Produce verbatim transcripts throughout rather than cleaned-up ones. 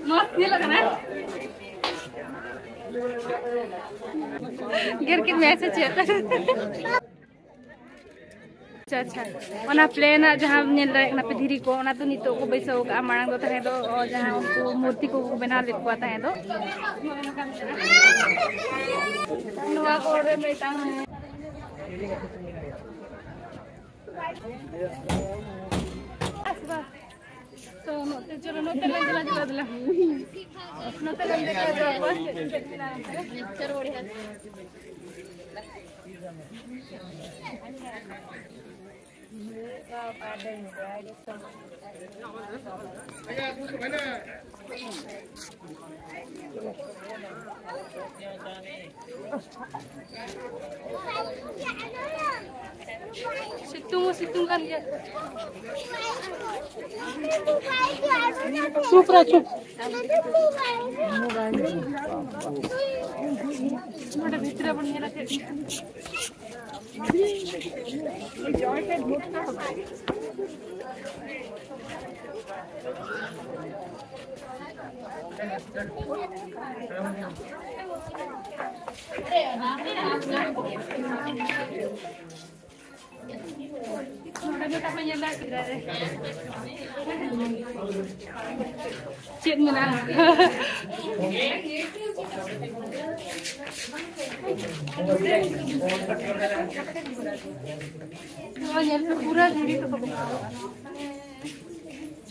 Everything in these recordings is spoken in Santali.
ᱢᱚᱡᱽ ᱧᱮᱞᱚᱜ ᱠᱟᱱᱟ᱾ ᱜᱮᱨ ᱠᱮᱫ ᱢᱮᱭᱟᱭ ᱥᱮ ᱪᱮᱫ? ᱟᱪᱪᱷᱟ, ᱟᱪᱪᱷᱟ᱾ ᱚᱱᱟ ᱯᱞᱮᱱᱟᱜ ᱡᱟᱦᱟᱸ ᱧᱮᱞ ᱫᱟᱲᱮᱭᱟᱜ ᱠᱟᱱᱟ ᱯᱮ, ᱫᱷᱤᱨᱤ ᱠᱚ, ᱚᱱᱟ ᱫᱚ ᱱᱤᱛᱚᱜ ᱠᱚ ᱵᱟᱹᱭᱥᱟᱹᱣ ᱠᱟᱜᱼᱟ᱾ ᱢᱟᱲᱟᱝ ᱫᱚ ᱛᱟᱦᱮᱸ ᱫᱚ, ᱚ, ᱡᱟᱦᱟᱸ ᱩᱱᱠᱩ ᱢᱩᱨᱛᱤ ᱠᱚᱠᱚ ᱵᱮᱱᱟᱣ ᱞᱮᱫ ᱠᱚᱣᱟ ᱛᱟᱦᱮᱸ ᱫᱚ᱾ ᱱᱚᱣᱟ ᱠᱚᱨᱮ ᱢᱤᱫᱴᱟᱝ ᱛᱚ, ᱱᱚᱛᱮ ᱪᱚᱞᱚ, ᱱᱚᱛᱮ ᱞᱟᱝ ᱪᱟᱞᱟᱜ, ᱪᱟᱞᱟᱜ, ᱪᱟᱞᱟᱜ᱾ ᱱᱚᱛᱮ ᱞᱟᱝ ᱫᱮᱠᱷᱟᱣ ᱦᱚᱪᱚ ᱟᱠᱚᱣᱟ ᱪᱮᱫ ᱪᱮᱫ ᱢᱮᱱᱟᱜᱼᱟ ᱱᱚᱛᱮ ᱨᱮ᱾ ᱥᱤᱛᱩᱝ ᱦᱚᱸ ᱥᱤᱛᱩᱝ ᱠᱟᱱ ᱜᱮᱭᱟ᱾ ᱪᱩᱯ ᱨᱮ, ᱪᱩᱯ᱾ ᱱᱚᱰᱮ ᱵᱷᱤᱛᱨᱤ ᱨᱮ ᱵᱚᱱ ᱧᱮᱞᱟ ᱪᱮᱫ᱾ ᱱᱚᱰᱮ ᱫᱚ ᱛᱟᱯᱮ ᱧᱮᱞ ᱫᱟᱲᱮᱭᱟᱜ ᱠᱟᱱᱟ᱾ ᱪᱮᱫ ᱢᱮᱱᱟᱜᱼᱟ? ᱱᱚᱣᱟ ᱧᱮᱞ ᱯᱮ, ᱯᱩᱨᱟᱹ ᱫᱷᱤᱨᱤ ᱛᱮᱠᱚ ᱵᱮᱱᱟᱣ ᱠᱟᱜᱼᱟ᱾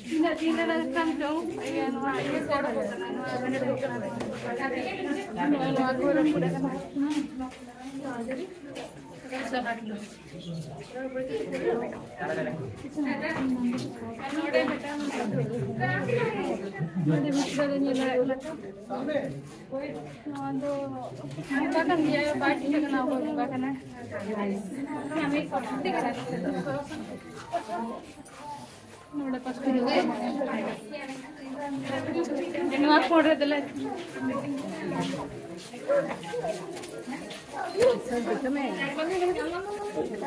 ᱛᱤᱱᱟᱹᱜ ᱫᱤᱱ ᱨᱮᱱᱟᱜ ᱠᱟᱱ ᱪᱚᱝ, ᱤᱭᱟᱹ, ᱱᱚᱣᱟ ᱤᱭᱟᱹ ᱠᱚ ᱚᱰᱚᱠᱚᱜ ᱠᱟᱱᱟ, ᱱᱚᱣᱟ ᱨᱮᱰᱤᱭᱳ ᱠᱚ ᱠᱟᱱᱟ᱾ ᱱᱚᱣᱟ, ᱱᱚᱣᱟ ᱠᱚ ᱨᱟᱹᱯᱩᱫ ᱟᱠᱟᱱᱟ᱾ ᱱᱚᱰᱮ ᱢᱤᱫᱴᱟᱝ, ᱱᱚᱰᱮ ᱢᱤᱫᱴᱟᱝ ᱧᱮᱞ ᱫᱟᱲᱮᱭᱟᱜ ᱠᱟᱱᱟ ᱯᱮ᱾ ᱱᱚᱣᱟ ᱫᱚ ᱵᱚᱸᱜᱟ ᱠᱟᱱ ᱜᱮᱭᱟ, ᱵᱟᱭ ᱴᱷᱤᱠᱟᱹᱜ ᱠᱟᱱᱟ ᱚᱠᱚᱭ ᱵᱚᱸᱜᱟ ᱠᱟᱱᱟᱭ᱾ ᱱᱚᱰᱮ ᱯᱟᱥᱮ ᱱᱚᱣᱟ ᱠᱚᱨᱮ ᱫᱚᱞᱮ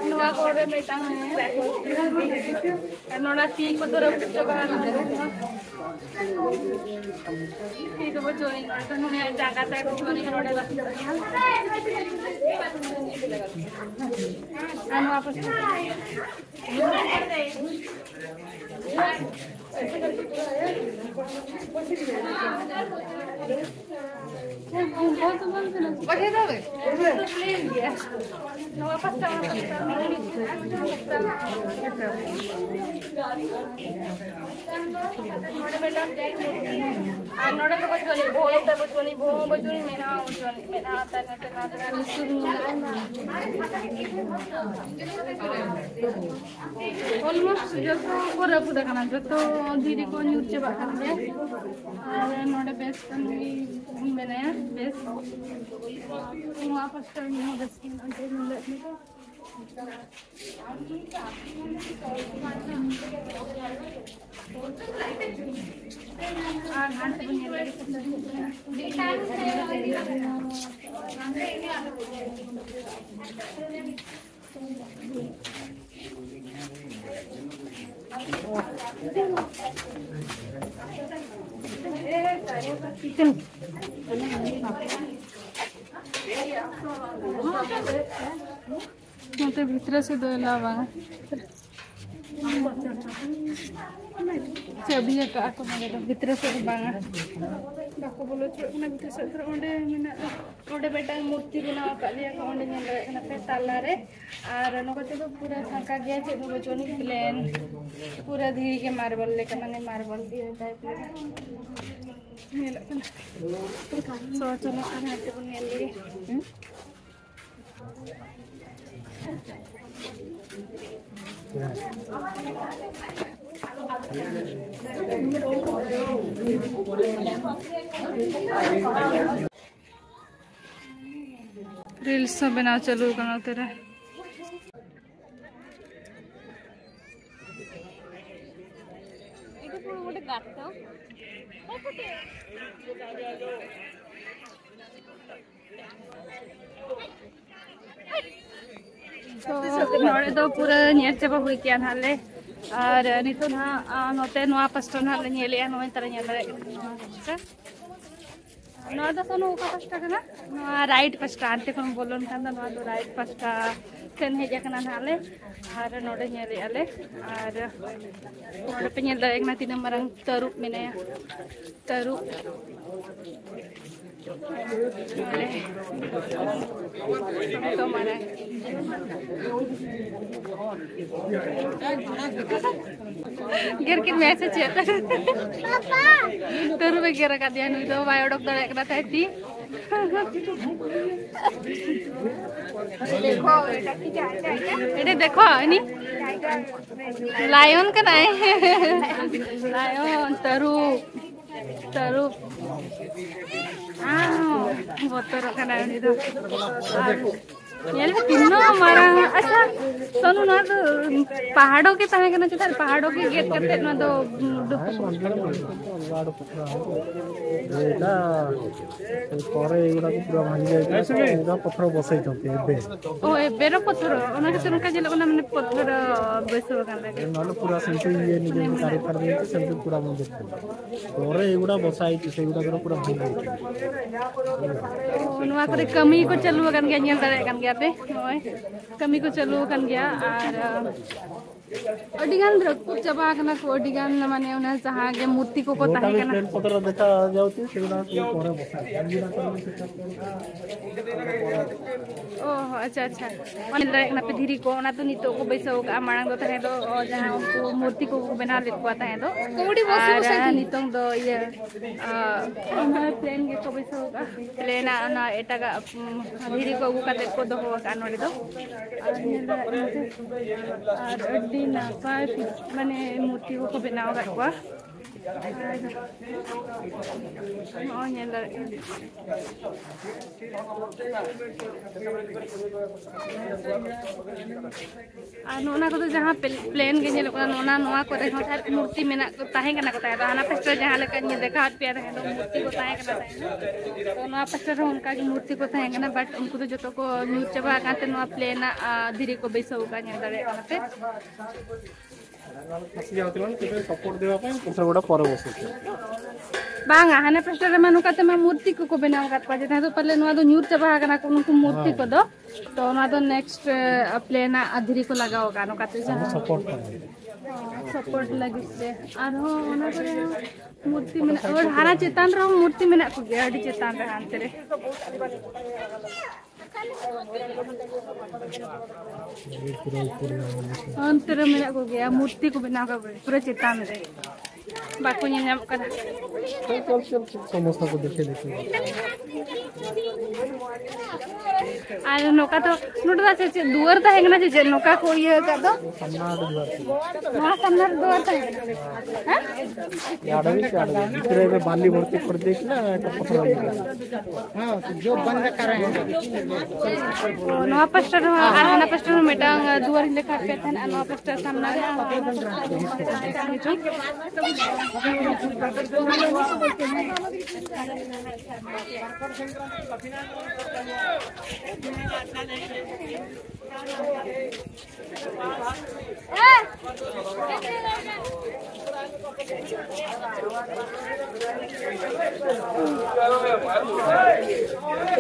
ᱱᱚᱣᱟ ᱠᱚᱨᱮ ᱢᱤᱫᱴᱟᱝ ᱢᱮᱱᱟᱜᱼᱟ᱾ ᱟᱨ ᱱᱚᱰᱮ ᱛᱤ ᱠᱚᱫᱚ ᱨᱟᱹᱯᱩᱫ ᱪᱟᱵᱟ ᱟᱠᱟᱱᱟ᱾ ᱛᱤ ᱫᱚ ᱵᱟᱹᱪᱩᱜ ᱟᱹᱱᱤᱡ, ᱱᱚᱰᱮ ᱫᱚ ᱱᱩᱭᱟᱜ ᱡᱟᱸᱜᱟ ᱛᱟᱭ ᱵᱟᱹᱪᱩᱜ ᱟᱹᱱᱤᱡ, ᱱᱚᱰᱮ ᱵᱟᱹᱪᱩᱜ ᱟᱹᱱᱤᱡ᱾ ᱟᱨ ᱱᱚᱣᱟ ᱯᱟᱥᱮ ᱟᱨ ᱱᱚᱰᱮ ᱫᱚ ᱵᱟᱹᱪᱩᱜ ᱟᱹᱱᱤᱡ, ᱵᱚᱦᱚᱜ ᱛᱟᱭ ᱵᱟᱹᱪᱩᱜ ᱟᱹᱱᱤᱡ, ᱵᱚᱦᱚᱜ ᱦᱚᱸ ᱵᱟᱹᱪᱩᱜ ᱟᱹᱱᱤᱡ, ᱢᱮᱫᱦᱟ ᱦᱚᱸ ᱵᱟᱹᱪᱩᱜ ᱟᱹᱱᱤᱡ, ᱢᱮᱫᱦᱟ ᱛᱟᱭ ᱱᱚᱛᱮ ᱱᱚᱣᱟ ᱫᱚ almost ᱡᱚᱛᱚ ᱠᱚ ᱨᱟᱹᱯᱩᱫ ᱟᱠᱟᱱᱟ, ᱡᱚᱛᱚ ᱫᱷᱤᱨᱤ ᱠᱚ ᱧᱩᱨ ᱪᱟᱵᱟᱜ ᱠᱟᱱ ᱜᱮᱭᱟ᱾ ᱟᱨ ᱱᱚᱰᱮ ᱵᱮᱥ ᱠᱟᱹᱢᱤ ᱢᱮᱱᱟᱭᱟ, ᱵᱮᱥ ᱱᱚᱣᱟ ᱯᱟᱥᱴᱟ ᱨᱮ ᱦᱚᱸ ᱵᱮᱥ ᱜᱮ ᱢᱮᱱᱟᱜᱼᱟ, ᱡᱮ ᱧᱮᱞᱮᱫ ᱢᱮ᱾ ᱟᱨ ᱦᱟᱱᱛᱮ ᱵᱚᱱ ᱧᱮᱞ ᱞᱮᱜᱮ᱾ ᱱᱚᱛᱮ ᱵᱷᱤᱛᱨᱤ ᱥᱮᱫ ᱫᱚ ᱮᱞᱟᱣ ᱵᱟᱝᱟ᱾ ᱪᱟᱹᱵᱤ ᱟᱠᱟᱫᱼᱟ ᱠᱚ ᱱᱚᱰᱮ ᱫᱚ, ᱵᱷᱤᱛᱨᱤ ᱥᱮᱫ ᱫᱚ ᱵᱟᱝᱟ᱾ ᱵᱟᱠᱚ ᱵᱚᱞᱚ ᱦᱚᱪᱚᱣᱟᱜ ᱠᱟᱱᱟ ᱵᱷᱤᱛᱨᱤ ᱥᱮᱫ ᱫᱚ᱾ ᱚᱸᱰᱮ ᱢᱮᱱᱟᱜᱼᱟ, ᱚᱸᱰᱮ ᱢᱤᱫᱴᱟᱝ ᱢᱩᱨᱛᱤ ᱵᱮᱱᱟᱣ ᱟᱠᱟᱫ ᱞᱮᱭᱟ ᱠᱚ, ᱚᱸᱰᱮ ᱧᱮᱞ ᱫᱟᱲᱮᱭᱟᱜ ᱠᱟᱱᱟ ᱯᱮ ᱛᱟᱞᱟ ᱨᱮ᱾ ᱟᱨ ᱱᱚᱝᱠᱟ ᱛᱮᱫᱚ ᱯᱩᱨᱟᱹ ᱯᱷᱟᱸᱠᱟ ᱜᱮᱭᱟ, ᱪᱮᱫ ᱦᱚᱸ ᱵᱟᱹᱪᱩᱜ ᱟᱹᱱᱤᱡ, ᱯᱞᱮᱱ, ᱯᱩᱨᱟᱹ ᱫᱷᱤᱨᱤ ᱜᱮ, ᱢᱟᱨᱵᱚᱞ ᱞᱮᱠᱟ, ᱢᱟᱱᱮ ᱢᱟᱨᱵᱚᱞ ᱫᱤᱭᱮ ᱴᱟᱭᱤᱯ ᱞᱮᱠᱟ ᱧᱮᱞᱚᱜ ᱠᱟᱱᱟ᱾ ᱥᱚ ᱪᱚᱞᱚ ᱟᱨ ᱦᱟᱱᱛᱮ ᱵᱚᱱ ᱧᱮᱞ ᱞᱮᱜᱮ᱾ ᱨᱤᱞᱥ ᱦᱚᱸ ᱵᱮᱱᱟᱣ ᱪᱟᱹᱞᱩ ᱟᱠᱟᱱᱟ ᱱᱚᱛᱮ ᱨᱮ᱾ ᱛᱚ ᱱᱚᱰᱮ ᱫᱚ ᱯᱩᱨᱟᱹ ᱧᱮᱞ ᱪᱟᱵᱟ ᱦᱩᱭ ᱠᱮᱜᱼᱟ ᱱᱟᱦᱟᱜ ᱞᱮ᱾ ᱟᱨ ᱱᱤᱛᱚᱜ ᱱᱟᱦᱟᱜ, ᱟ, ᱱᱚᱛᱮ ᱱᱚᱣᱟ ᱯᱟᱥᱴᱟ ᱱᱟᱦᱟᱜ ᱞᱮ ᱧᱮᱞᱮᱜᱼᱟ᱾ ᱱᱚᱜᱼᱚᱭ ᱛᱟᱨᱟ ᱧᱮᱞ ᱫᱟᱲᱮᱭᱟᱜ ᱠᱟᱱᱟ ᱱᱚᱣᱟ ᱯᱟᱥᱴᱟ᱾ ᱱᱚᱣᱟ ᱫᱚ ᱥᱚᱱᱩ ᱚᱠᱟ ᱯᱟᱥᱴᱟ ᱠᱟᱱᱟ? ᱱᱚᱣᱟ ᱨᱟᱭᱤᱴ ᱯᱟᱥᱴᱟ, ᱦᱟᱱᱛᱮ ᱠᱷᱚᱱ ᱵᱚᱞᱚᱱ ᱠᱷᱟᱱ ᱫᱚ ᱱᱚᱣᱟ ᱫᱚ ᱨᱟᱭᱤᱴ ᱯᱟᱥᱴᱟ ᱥᱮᱱ ᱦᱮᱡ ᱟᱠᱟᱱᱟ ᱱᱟᱦᱟᱜ ᱞᱮ᱾ ᱟᱨ ᱱᱚᱰᱮ ᱧᱮᱞᱮᱜᱼᱟ ᱞᱮ᱾ ᱟᱨ ᱱᱚᱰᱮ ᱯᱮ ᱧᱮᱞ ᱫᱟᱲᱮᱭᱟᱜ ᱠᱟᱱᱟ ᱛᱤᱱᱟᱹᱜ ᱢᱟᱨᱟᱝ ᱛᱟᱹᱨᱩᱵ ᱢᱮᱱᱟᱭᱟ᱾ ᱛᱟᱹᱨᱩᱵ᱾ ᱜᱮᱨ ᱠᱮᱫ ᱢᱮᱭᱟᱭ ᱥᱮ ᱪᱮᱫ? ᱛᱟᱹᱨᱩᱵ ᱮ ᱜᱮᱨ ᱟᱠᱟᱫᱮᱭᱟ, ᱱᱩᱭ ᱫᱚ ᱵᱟᱭ ᱚᱰᱚᱠ ᱫᱟᱲᱮᱭᱟᱜ ᱠᱟᱱᱟ ᱛᱟᱭ ᱛᱤ᱾ ᱮᱰᱮ ᱫᱮᱠᱷᱚ, ᱤᱱᱤ ᱞᱟᱭᱚᱱ ᱠᱟᱱᱟᱭ᱾ ᱞᱟᱭᱚᱱ, ᱛᱟᱹᱨᱩᱵ᱾ ᱛᱟᱹᱨᱩᱵ᱾ ᱟᱣ, ᱵᱚᱛᱚᱨᱚᱜ ᱠᱟᱱᱟᱭ ᱩᱱᱤ ᱫᱚ᱾ ᱟᱨ ᱧᱮᱞ ᱢᱮ ᱛᱤᱱᱟᱹᱜ ᱢᱟᱨᱟᱝ᱾ ᱟᱪᱪᱷᱟ, ᱥᱚᱱᱩ, ᱱᱚᱣᱟ ᱫᱚ ᱯᱟᱦᱟᱲᱚ ᱜᱮ ᱛᱟᱦᱮᱸ ᱠᱟᱱᱟ ᱪᱮᱫᱟᱜ? ᱯᱟᱦᱟᱲᱚ ᱜᱮ ᱜᱮᱫ ᱠᱟᱛᱮ ᱱᱚᱣᱟ ᱫᱚ ᱫᱚᱦᱚ ᱠᱚ᱾ ᱮᱴᱟ ᱯᱚᱨᱮ ᱮᱜᱩᱲᱟ ᱠᱚ ᱯᱩᱨᱟ ᱵᱷᱟᱸᱜᱤ ᱡᱟᱭᱜᱟ, ᱮᱜᱩᱲᱟ ᱯᱚᱛᱷᱚᱨ ᱵᱚᱥᱟᱭ ᱛᱟᱦᱮᱸ ᱮᱵᱮ᱾ ᱚ, ᱮᱵᱮᱨ ᱯᱚᱛᱷᱚᱨ, ᱚᱱᱟ ᱠᱷᱟᱹᱛᱤᱨ ᱚᱱᱠᱟ ᱧᱮᱞᱚᱜ ᱠᱟᱱᱟ, ᱢᱟᱱᱮ ᱯᱚᱛᱷᱚᱨ ᱵᱟᱹᱭᱥᱟᱹᱣ ᱟᱠᱟᱱ ᱞᱮᱠᱟ᱾ ᱱᱚᱣᱟ ᱫᱚ ᱯᱩᱨᱟ ᱥᱮᱱᱴᱩ ᱤᱭᱟᱹ ᱱᱤᱡᱮ ᱢᱟᱱᱮ ᱫᱟᱨᱮ ᱯᱷᱟᱨᱮ ᱥᱮᱱᱴᱩ ᱯᱩᱨᱟ ᱢᱚᱱᱫᱤᱨ ᱠᱟᱱᱟ᱾ ᱯᱚᱨᱮ ᱮᱜᱩᱲᱟ ᱵᱚᱥᱟᱭ ᱠᱤ ᱥᱮ ᱮᱜᱩᱲᱟ ᱫᱚ ᱯᱩᱨᱟ ᱵᱷᱟᱸᱜᱤ᱾ ᱚ, ᱱᱚᱣᱟ ᱠᱚᱨᱮ ᱠᱟᱹᱢᱤ ᱠᱚ ᱪᱟᱹᱞᱩ ᱟᱠᱟᱱ ᱜᱮᱭᱟ, ᱧᱮᱞ ᱫᱟᱲᱮᱭᱟᱜ ᱠᱟᱱ ᱜᱮᱭᱟ ᱯᱮ, ᱱᱚᱜᱼᱚᱭ ᱠᱟᱹᱢᱤ ᱠᱚ ᱪᱟᱹᱞᱩ ᱟᱠᱟᱱ ᱜᱮᱭᱟ᱾ ᱟᱨ ᱟᱹᱰᱤ ᱜᱟᱱ ᱨᱟᱹᱯᱩᱫ ᱪᱟᱵᱟ ᱟᱠᱟᱱᱟ ᱠᱚ, ᱟᱹᱰᱤ ᱜᱟᱱ, ᱢᱟᱱᱮ, ᱚᱱᱟ ᱡᱟᱦᱟᱸ ᱜᱮ ᱢᱩᱨᱛᱤ ᱠᱚᱠᱚ ᱛᱟᱦᱮᱸ ᱠᱟᱱᱟ᱾ ᱯᱚᱛᱨᱚ ᱫᱮᱠᱷᱟ ᱡᱟᱣᱛᱤ ᱥᱮᱜᱩᱲᱟ ᱠᱚ ᱯᱚᱨᱮ ᱵᱚᱥᱟᱭ᱾ ᱚ, ᱟᱪᱪᱷᱟ, ᱟᱪᱪᱷᱟ᱾ ᱚᱱᱟ ᱫᱟᱨᱮ ᱠᱟᱱᱟ ᱯᱮ, ᱫᱷᱤᱨᱤ ᱠᱚ, ᱚᱱᱟ ᱫᱚ ᱱᱤᱛᱚᱜ ᱠᱚ ᱵᱟᱹᱭᱥᱟᱹᱣ ᱠᱟᱜᱼᱟ, ᱢᱟᱲᱟᱝ ᱫᱚ ᱛᱟᱦᱮᱸ ᱫᱚ, ᱚ, ᱡᱟᱦᱟᱸ ᱩᱱᱠᱩ ᱢᱩᱨᱛᱤ ᱠᱚᱠᱚ ᱵᱮᱱᱟᱣ ᱞᱮᱫ ᱠᱚᱣᱟ ᱛᱟᱦᱮᱸ ᱫᱚ᱾ ᱟᱨ ᱱᱤᱛᱚᱝ ᱫᱚ ᱤᱭᱟᱹ, ᱟ, ᱚᱱᱟ ᱯᱞᱮᱱ ᱜᱮᱠᱚ ᱵᱟᱹᱭᱥᱟᱹᱣ ᱠᱟᱜᱼᱟ᱾ ᱯᱞᱮᱱᱟᱜ ᱚᱱᱟ ᱮᱴᱟᱜᱟᱜ, ᱩᱢ, ᱫᱷᱤᱨᱤ ᱠᱚ ᱟᱹᱜᱩ ᱠᱟᱛᱮ ᱠᱚ ᱫᱚᱦᱚ ᱟᱠᱟᱫᱼᱟ ᱱᱚᱰᱮ ᱫᱚ᱾ ᱟᱨ ᱧᱮᱞ ᱫᱟᱲᱮᱭᱟᱜ ᱠᱟᱱᱟ ᱯᱮ, ᱟᱨ ᱟᱹᱰᱤ ᱱᱟᱯᱟᱭ, ᱢᱟᱱᱮ, ᱢᱩᱨᱛᱤ ᱠᱚᱠᱚ ᱵᱮᱱᱟᱣ ᱟᱠᱟᱫ ᱠᱚᱣᱟ᱾ ᱱᱚᱜᱼᱚᱭ ᱧᱮᱞ ᱫᱟᱲᱮᱭᱟᱜ ᱠᱟᱱᱟ᱾ ᱟᱨ ᱱᱚᱜᱼᱚ ᱱᱟ ᱠᱚᱫᱚ ᱡᱟᱦᱟᱸ ᱯᱞᱮ-, ᱯᱞᱮᱱ ᱜᱮ ᱧᱮᱞᱚᱜ ᱠᱟᱱᱟ, ᱱᱚᱜᱼᱚ ᱱᱟ, ᱱᱚᱣᱟ ᱠᱚᱨᱮ ᱦᱚᱸ ᱛᱟᱦᱮᱸ, ᱢᱩᱨᱛᱤ ᱢᱮᱱᱟᱜ ᱠᱚ ᱛᱟᱦᱮᱸ ᱠᱟᱱᱟ ᱠᱚ ᱛᱟᱦᱮᱸ ᱫᱚ, ᱦᱟᱱᱟ ᱯᱟᱥᱴᱟ ᱡᱟᱦᱟᱸ ᱞᱮᱠᱟᱧ ᱫᱮᱠᱷᱟᱣᱟᱫ ᱯᱮᱭᱟ ᱛᱟᱦᱮᱸ ᱫᱚ, ᱢᱩᱨᱛᱤ ᱠᱚ ᱛᱟᱦᱮᱸ ᱠᱟᱱᱟ ᱛᱟᱦᱮᱸ ᱫᱚ᱾ ᱛᱚ ᱱᱚᱣᱟ ᱯᱟᱥᱴᱟ ᱨᱮᱦᱚᱸ ᱚᱱᱠᱟ ᱜᱮ ᱢᱩᱨᱛᱤ ᱠᱚ ᱛᱟᱦᱮᱸ ᱠᱟᱱᱟ, but ᱩᱱᱠᱩ ᱫᱚ ᱡᱚᱛᱚ ᱠᱚ ᱧᱩᱨ ᱪᱟᱵᱟ ᱟᱠᱟᱱ ᱛᱮ ᱱᱚᱣᱟ ᱯᱞᱮᱱᱟᱜ, ᱟ, ᱫᱷᱤᱨᱤ ᱠᱚ ᱵᱟᱹᱭᱥᱟᱹᱣ ᱟᱠᱟᱫ, ᱧᱮᱞ ᱫᱟᱲᱮᱭᱟᱜ ᱠᱟᱱᱟ ᱯᱮ᱾ ᱥᱟᱯᱳᱨᱴ ᱫᱮᱣᱟ ᱯᱮ, ᱯᱚᱭᱥᱟ ᱜᱚᱰᱟ ᱯᱚᱨᱮ ᱵᱚᱥᱮ᱾ ᱵᱟᱝᱟ, ᱦᱟᱱᱮ ᱯᱟᱥᱴᱟ ᱨᱮᱢᱟ ᱱᱚᱝᱠᱟ ᱛᱮᱢᱟ ᱢᱩᱨᱛᱤ ᱠᱚᱠᱚ ᱵᱮᱱᱟᱣ ᱟᱠᱟᱫ ᱠᱚᱣᱟ, ᱡᱟᱦᱟᱸ ᱫᱚ ᱯᱟᱞᱮ ᱱᱚᱣᱟ ᱫᱚ ᱧᱩᱨ ᱪᱟᱵᱟ ᱟᱠᱟᱱᱟ ᱠᱚ, ᱩᱱᱠᱩ ᱢᱩᱨᱛᱤ ᱦᱮᱸ᱾ ᱠᱚᱫᱚ᱾ ᱛᱚ ᱚᱱᱟ ᱫᱚ ᱱᱮᱠᱥᱴ, ᱮ, ᱯᱞᱮᱱᱟᱜ ᱫᱷᱤᱨᱤ ᱠᱚ ᱞᱟᱜᱟᱣ ᱟᱠᱟᱫ ᱱᱚᱝᱠᱟᱛᱮ ᱡᱟᱦᱟᱸ ᱥᱟᱯᱳᱨᱴ ᱠᱟᱱᱟ᱾ ᱥᱟᱯᱳᱨᱴ ᱞᱟᱹᱜᱤᱫ ᱛᱮ᱾ ᱟᱨᱦᱚᱸ ᱚᱱᱟ ᱠᱚᱨᱮ ᱢᱩᱨᱛᱤ ᱢᱮᱱᱟᱜ, ᱟᱨ ᱦᱟᱱᱟ ᱪᱮᱛᱟᱱ ᱨᱮᱦᱚᱸ ᱢᱩᱨᱛᱤ ᱢᱮᱱᱟᱜ ᱠᱚᱜᱮᱭᱟ, ᱟᱹᱰᱤ ᱪᱮᱛᱟᱱ ᱨᱮ ᱦᱟᱱᱛᱮ ᱨᱮ᱾ ᱚᱱᱛᱮ ᱨᱮ ᱢᱮᱱᱟᱜ ᱠᱚᱜᱮᱭᱟ, ᱢᱩᱨᱛᱤ ᱠᱚ ᱵᱮᱱᱟᱣ ᱠᱟᱜ ᱠᱚᱣᱟ ᱯᱩᱨᱟᱹ ᱪᱮᱛᱟᱱ ᱨᱮ᱾ ᱵᱟᱠᱚ ᱧᱮᱞ ᱧᱟᱢᱚᱜ ᱠᱟᱱᱟ᱾ ᱥᱚᱢᱚᱥᱛᱟ ᱠᱚ ᱫᱮᱠᱷᱮ ᱫᱮᱠᱷᱮ᱾ ᱟᱨ ᱱᱚᱝᱠᱟ ᱫᱚ, ᱱᱚᱰᱮ ᱫᱚ ᱪᱮᱫ, ᱪᱮᱫ ᱫᱩᱣᱟᱹᱨ ᱛᱟᱦᱮᱸ ᱠᱟᱱᱟ ᱥᱮ ᱪᱮᱫ? ᱱᱚᱝᱠᱟ ᱠᱚ ᱤᱭᱟᱹ ᱟᱠᱟᱫ ᱫᱚ? ᱥᱟᱢᱱᱟ ᱨᱮ ᱫᱩᱣᱟᱹᱨ ᱛᱟᱦᱮᱸ ᱠᱟᱱᱟ᱾ ᱱᱚᱣᱟ ᱥᱟᱢᱱᱟ ᱨᱮ ᱫᱩᱣᱟᱹᱨ ᱛᱟᱦᱮᱸ ᱠᱟᱱᱟ᱾ ᱦᱮᱸ? ᱵᱷᱤᱛᱨᱤ ᱨᱮ ᱵᱟᱞᱤ ᱵᱷᱚᱨᱛᱤ ᱠᱚᱨ ᱫᱤᱭᱮ ᱛᱷᱟ ᱱᱟ, ᱮᱠᱴᱟ ᱯᱷᱚᱴᱳ ᱞᱟᱜᱮᱜᱟ᱾ ᱦᱮᱸ, ᱡᱚ ᱵᱚᱱᱫ ᱠᱟᱨ ᱨᱟᱦᱮ ᱦᱮᱸ᱾ ᱱᱚᱣᱟ ᱯᱟᱥᱴᱟ ᱨᱮᱦᱚᱸ ᱟᱨ ᱦᱟᱱᱟ ᱯᱟᱥᱴᱟ ᱨᱮᱦᱚᱸ ᱢᱤᱫᱴᱟᱝ ᱫᱩᱣᱟᱨ ᱤᱧ ᱞᱮᱠᱷᱟ ᱯᱮ ᱛᱟᱦᱮᱱᱟ, ᱟᱨ ᱱᱚᱣᱟ ᱯᱟᱥᱴᱟ ᱥᱟᱢᱱᱟ ᱨᱮ ᱟᱨ ᱱᱚᱣᱟ ᱯᱟᱥᱴᱟ ᱥᱟᱢᱱᱟ ᱨᱮ᱾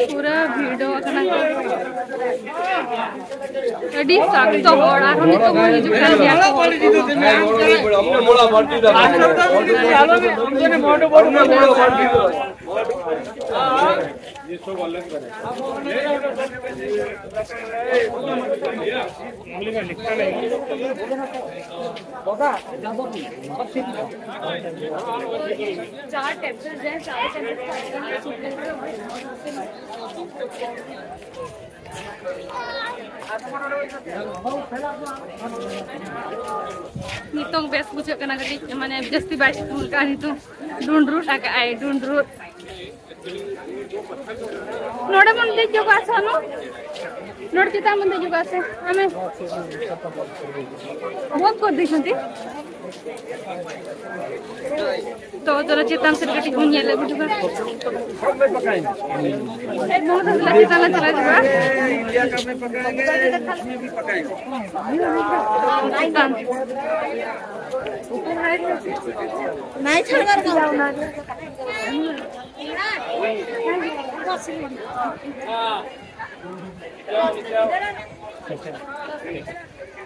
ᱯᱩᱨᱟᱹ ᱵᱷᱤᱲᱚᱜ ᱠᱟᱱᱟ ᱠᱚ᱾ ᱟᱹᱰᱤ ᱥᱚᱠᱛᱚ ᱦᱚᱲ, ᱟᱨᱦᱚᱸ ᱱᱤᱛᱚᱜ ᱦᱚᱸ ᱦᱤᱡᱩᱜ ᱠᱟᱱ ᱜᱮᱭᱟ ᱠᱚ ᱦᱚᱲ ᱠᱚ᱾ चार टेम्पल हैं, चार टेम्पल। ᱱᱤᱛᱚᱝ ᱵᱮᱥ ᱵᱩᱡᱷᱟᱹᱜ ᱠᱟᱱᱟ ᱠᱟᱹᱴᱤᱡ, ᱢᱟᱱᱮ ᱡᱟᱹᱥᱛᱤ ᱵᱟᱭ ᱥᱤᱛᱩᱝ ᱠᱟᱜᱼᱟ ᱱᱤᱛᱚᱝ᱾ ᱰᱩᱸᱰᱨᱩᱴ ᱟᱠᱟᱜᱼᱟᱭ, ᱰᱩᱸᱰᱨᱩᱴ᱾ ᱱᱚᱰᱮ ᱵᱚᱱ ᱫᱮᱡ ᱧᱚᱜᱚᱜᱼᱟ ᱥᱮ, ᱟᱢ? ᱱᱚᱰᱮ ᱪᱮᱛᱟᱱ ᱵᱚᱱ ᱫᱮᱡ ᱧᱚᱜᱚᱜᱼᱟ ᱥᱮ? ᱟᱢᱮ ᱵᱚᱱᱫ ᱠᱚᱨ ᱫᱮ ᱥᱟᱱᱛᱤ᱾ ᱛᱚ ᱪᱚᱞᱚ ᱪᱮᱛᱟᱱ ᱥᱮᱫ ᱠᱟᱹᱴᱤᱡ ᱵᱚᱱ ᱧᱮᱞ ᱟᱹᱜᱩ ᱦᱚᱴᱚ ᱠᱟᱜᱼᱟ᱾ ᱪᱮᱛᱟᱱ ᱞᱮ ᱪᱟᱞᱟᱣ ᱧᱚᱜᱚᱜᱼᱟ᱾ ᱪᱮᱛᱟᱱ᱾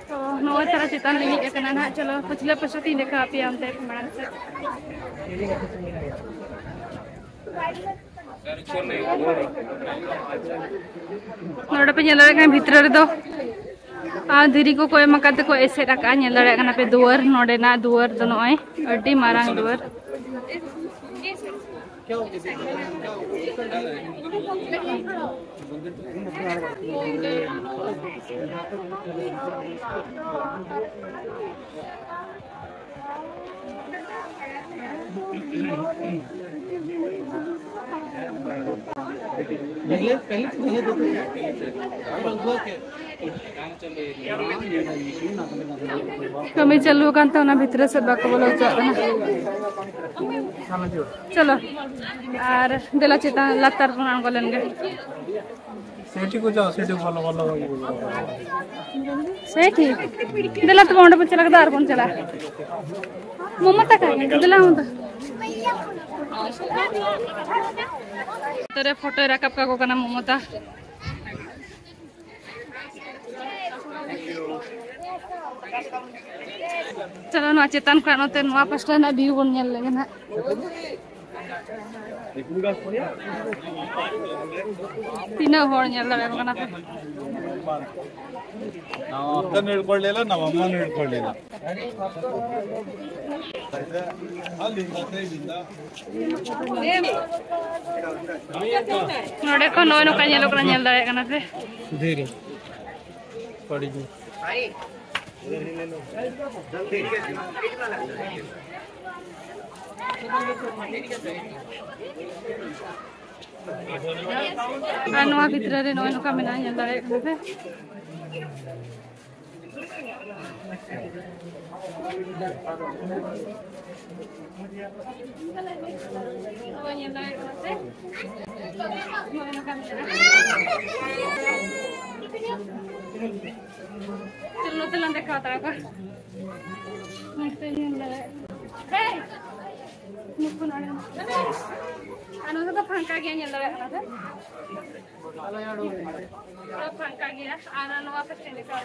ᱛᱚ ᱱᱚᱜᱼᱚᱭ ᱛᱟᱨᱟ ᱪᱮᱛᱟᱱ ᱞᱮ ᱦᱮᱡ ᱟᱠᱟᱱᱟ ᱱᱟᱦᱟᱜ᱾ ᱪᱚᱞᱚ ᱯᱟᱪᱷᱞᱮ ᱯᱟᱥᱮ ᱛᱤᱧ ᱫᱮᱠᱷᱟᱣ ᱟᱯᱮᱭᱟ ᱚᱱᱛᱮ ᱢᱟᱲᱟᱝ ᱥᱮᱫ᱾ ᱱᱚᱰᱮ ᱯᱮ ᱧᱮᱞ ᱫᱟᱲᱮᱭᱟᱜ ᱠᱟᱱᱟ ᱵᱷᱤᱛᱨᱤ ᱨᱮᱫᱚ ᱟᱨ ᱫᱷᱤᱨᱤ ᱠᱚᱠᱚ ᱮᱢ ᱟᱠᱟᱫ ᱛᱮᱠᱚ ᱮᱥᱮᱫ ᱟᱠᱟᱫᱼᱟ᱾ ᱧᱮᱞ ᱫᱟᱲᱮᱭᱟᱜ ᱠᱟᱱᱟ ᱯᱮ ᱫᱩᱣᱟᱹᱨ, ᱱᱚᱰᱮᱱᱟᱜ ᱫᱩᱣᱟᱹᱨ ᱫᱚ ᱱᱚᱜᱼᱚᱭ ᱟᱹᱰᱤ ᱢᱟᱨᱟᱝ ᱫᱩᱣᱟᱹᱨ᱾ ᱠᱟᱹᱢᱤ ᱪᱟᱹᱞᱩ ᱟᱠᱟᱱ ᱛᱮ ᱚᱱᱟ ᱵᱷᱤᱛᱨᱤ ᱥᱮᱫ ᱵᱟᱠᱚ ᱵᱚᱞᱚ ᱦᱚᱪᱚᱣᱟᱜ ᱠᱟᱱᱟ᱾ ᱪᱚᱞᱚ, ᱟᱨ ᱫᱮᱞᱟ ᱪᱮᱛᱟᱱ ᱞᱟᱛᱟᱨ ᱵᱚᱱ ᱟᱬᱜᱚ ᱞᱮᱱ ᱜᱮ᱾ ᱥᱮᱴᱤ ᱠᱚ ᱡᱟᱣ, ᱥᱮᱴᱤ ᱵᱷᱟᱞᱚ ᱵᱷᱟᱞᱚ᱾ ᱥᱮᱴᱤ? ᱫᱮᱞᱟ ᱛᱚᱵᱮ ᱚᱸᱰᱮ ᱵᱚᱱ ᱪᱟᱞᱟᱜ ᱠᱟᱱᱟ, ᱟᱨ ᱵᱚᱱ ᱪᱟᱞᱟᱜᱼᱟ᱾ ᱢᱚᱢᱚᱛᱟ ᱠᱟᱭ, ᱫᱮᱞᱟ ᱢᱚᱢᱚᱛᱟ᱾ ᱛᱟᱨᱮ ᱯᱷᱳᱴᱳᱭ ᱨᱟᱠᱟᱵ ᱠᱟᱠᱚ ᱠᱟᱱᱟ ᱢᱚᱢᱚᱛᱟ᱾ ᱪᱚᱞᱚ, ᱱᱚᱣᱟ ᱪᱮᱛᱟᱱ ᱠᱷᱚᱱᱟᱜ ᱱᱚᱛᱮ ᱱᱚᱣᱟ ᱯᱟᱥᱴᱟ ᱨᱮᱱᱟᱜ ᱵᱷᱤᱭᱩ ᱵᱚᱱ ᱧᱮᱞ ᱞᱮᱜᱮ ᱱᱟᱜ᱾ ᱛᱤᱱᱟᱹᱜ ᱦᱚᱲ ᱧᱮᱞ ᱫᱟᱲᱮᱭᱟᱠᱚ ᱠᱟᱱᱟ ᱯᱮ? ನಮ್ಮ ಅಕ್ಕನ ಹಿಡ್ಕೊಳ್ಳಿಲ್ಲ, ನಮ್ಮ ಅಮ್ಮನ ಹಿಡ್ಕೊಳ್ಳಿಲ್ಲ. ಅಲ್ಲಿಂದ ಸೈಡಿಂದ. ᱱᱚᱰᱮ ᱠᱷᱚᱱ ᱱᱚᱜᱼᱚᱭ ᱱᱚᱝᱠᱟ ᱧᱮᱞᱚᱜ ᱠᱟᱱᱟ, ᱧᱮᱞ ᱫᱟᱲᱮᱭᱟᱜ ᱠᱟᱱᱟ ᱯᱮ᱾ ᱫᱷᱤᱨᱤ ᱯᱟᱲᱤ ᱜᱮ᱾ ᱟᱨ ᱱᱚᱣᱟ ᱵᱷᱤᱛᱨᱤ ᱨᱮ ᱱᱚᱜᱼᱚᱭ ᱱᱚᱝᱠᱟ ᱢᱮᱱᱟᱜᱼᱟ, ᱧᱮᱞ ᱫᱟᱲᱮᱭᱟᱜ ᱠᱟᱱᱟ ᱯᱮ᱾ ᱱᱚᱜᱼᱚᱭ ᱧᱮᱞ ᱫᱟᱲᱮᱭᱟᱜ ᱠᱟᱱᱟ ᱯᱮ᱾ ᱱᱚᱜᱼᱚᱭ ᱱᱚᱝᱠᱟ ᱢᱮᱱᱟᱜᱼᱟ᱾ ᱪᱚᱞᱚ, ᱱᱚᱛᱮ ᱞᱟᱝ ᱫᱮᱠᱷᱟᱣ ᱦᱟᱛᱟᱲ ᱠᱚᱣᱟ᱾ ᱱᱚᱛᱮ ᱧᱮᱞ ᱫᱟᱲᱮᱭᱟᱜ ᱠᱟᱱᱟ᱾ ᱦᱮᱸ᱾ ᱱᱩᱠᱩ ᱱᱚᱰᱮ᱾ ᱟᱨ ᱱᱚᱛᱮ ᱫᱚ ᱯᱷᱟᱸᱠᱟ ᱜᱮᱭᱟ, ᱧᱮᱞ ᱫᱟᱲᱮᱭᱟᱜ ᱠᱟᱱᱟ ᱯᱮ᱾ ᱯᱩᱨᱟᱹ ᱯᱷᱟᱸᱠᱟ ᱜᱮᱭᱟ᱾ ᱟᱨ ᱱᱚᱣᱟ ᱯᱟᱥᱮ ᱞᱮᱠᱟ᱾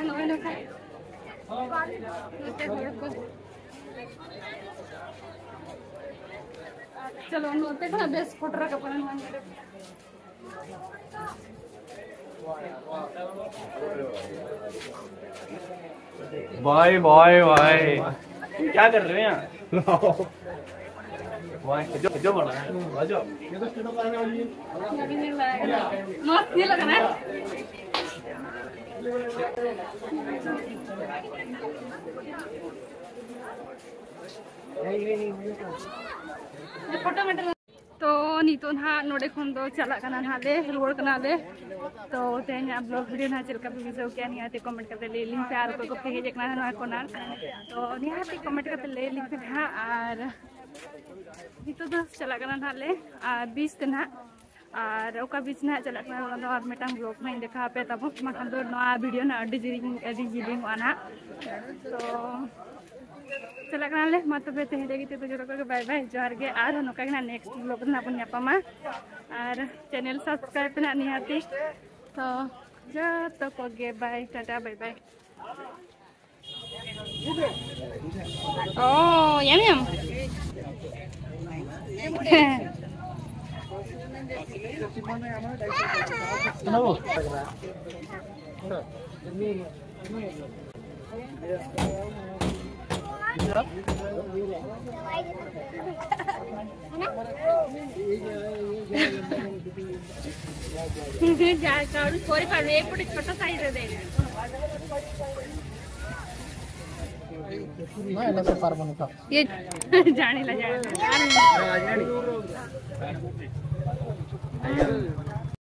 ᱱᱚᱜᱼᱚᱭ ᱱᱚᱝᱠᱟ᱾ ᱱᱚᱛᱮ ᱦᱚᱲ ᱠᱚ᱾ ᱪᱚᱞᱚ, ᱱᱚᱛᱮ ᱠᱷᱚᱱᱟᱜ ᱵᱮᱥ ᱯᱷᱳᱴᱳ ᱨᱟᱠᱟᱵ ᱠᱟᱱᱟ ᱱᱚᱣᱟ ᱧᱮᱞ᱾ भाई, भाई, भाई, क्या कर रहे हैं यहाँ? भाई, जो, जो बना है, आ जाओ। ᱢᱚᱡᱽ ᱧᱮᱞᱚᱜ ᱠᱟᱱᱟ᱾ ᱯᱷᱳᱴᱳ ᱢᱤᱫᱴᱟᱝ᱾ ᱛᱚ ᱱᱤᱛᱚᱜ ᱱᱟᱦᱟᱜ ᱱᱚᱰᱮ ᱠᱷᱚᱱ ᱫᱚ ᱪᱟᱞᱟᱜ ᱠᱟᱱᱟ ᱱᱟᱦᱟᱜ ᱞᱮ, ᱨᱩᱣᱟᱹᱲ ᱠᱟᱱᱟ ᱞᱮ᱾ ᱛᱚ ᱛᱮᱦᱮᱧᱟᱜ vlog video ᱱᱟᱦᱟᱜ ᱪᱮᱫ ᱞᱮᱠᱟ ᱯᱮ ᱵᱩᱡᱷᱟᱹᱣ ᱠᱮᱜᱼᱟ, ᱱᱤᱭᱟᱹᱛᱮ comment ᱠᱟᱛᱮ ᱞᱟᱹᱭ ᱟᱹᱞᱤᱧ ᱯᱮ᱾ ᱟᱨ ᱚᱠᱚᱭ ᱠᱚᱯᱮ ᱦᱮᱡ ᱟᱠᱟᱱᱟ ᱱᱚᱣᱟ ᱠᱚᱨᱱᱟᱨ, ᱛᱚ ᱱᱤᱦᱟᱹᱛ comment ᱠᱟᱛᱮ ᱞᱟᱹᱭ ᱟᱹᱞᱤᱧ ᱯᱮ ᱱᱟᱦᱟᱜ᱾ ᱟᱨ ᱱᱤᱛᱚᱜ ᱫᱚ ᱪᱟᱞᱟᱜ ᱠᱟᱱᱟ ᱱᱟᱦᱟᱜ ᱞᱮ, ᱟᱨ beach ᱛᱮ ᱱᱟᱦᱟᱜ, ᱟᱨ ᱚᱠᱟ beach ᱱᱟᱦᱟᱜ ᱪᱟᱞᱟᱜ ᱠᱟᱱᱟ ᱚᱱᱟ ᱫᱚ ᱟᱨ ᱢᱤᱫᱴᱟᱝ vlog ᱱᱟᱦᱟᱜ ᱤᱧ ᱫᱮᱠᱷᱟᱣ ᱟᱯᱮ ᱛᱟᱵᱚᱱ, ᱵᱟᱝᱠᱷᱟᱱ ᱫᱚ ᱱᱚᱣᱟ video ᱱᱟᱦᱟᱜ ᱟᱹᱰᱤ ᱡᱤᱞᱤᱧ, ᱟᱹᱰᱤ ᱡᱤᱞᱤᱧᱚᱜᱼᱟ ᱱᱟᱦᱟᱜ᱾ ᱛᱚ ᱪᱟᱞᱟᱜ ᱠᱟᱱᱟᱞᱮ᱾ ᱢᱟ ᱛᱚᱵᱮ ᱛᱮᱦᱮᱧ ᱞᱟᱹᱜᱤᱫ ᱛᱮᱫᱚ ᱡᱚᱛᱚ ᱠᱚᱜᱮ ᱵᱟᱭ ᱵᱟᱭ, ᱡᱚᱦᱟᱨ ᱜᱮ᱾ ᱟᱨᱦᱚᱸ ᱱᱚᱝᱠᱟ ᱜᱮ ᱱᱟᱜ ᱱᱮᱠᱥᱴ ᱵᱞᱚᱜ ᱨᱮ ᱱᱟᱜ ᱵᱚᱱ ᱧᱟᱯᱟᱢᱟ᱾ ᱟᱨ ᱪᱮᱱᱮᱞ ᱥᱟᱵᱥᱠᱨᱟᱭᱤᱵ ᱯᱮ ᱱᱟᱜ ᱱᱤᱦᱟᱹᱛᱤ᱾ ᱛᱚ ᱡᱚᱛᱚ ᱠᱚᱜᱮ ᱵᱟᱭ, ᱴᱟᱴᱟ, ᱵᱟᱭ ᱵᱟᱭ᱾ ᱚ, ᱭᱟᱢ ᱭᱟᱢ᱾ ଯାହା କାଉଡ଼ି କରିପାରୁନି, ଏପଟେ ଛୋଟ ସାଇଜ୍‌ରେ ଦେ। ନା, ଏଇଟା ସେ ପାରିବନି ତ। ଇଏ ଜାଣିଲା, ଜାଣିଲା।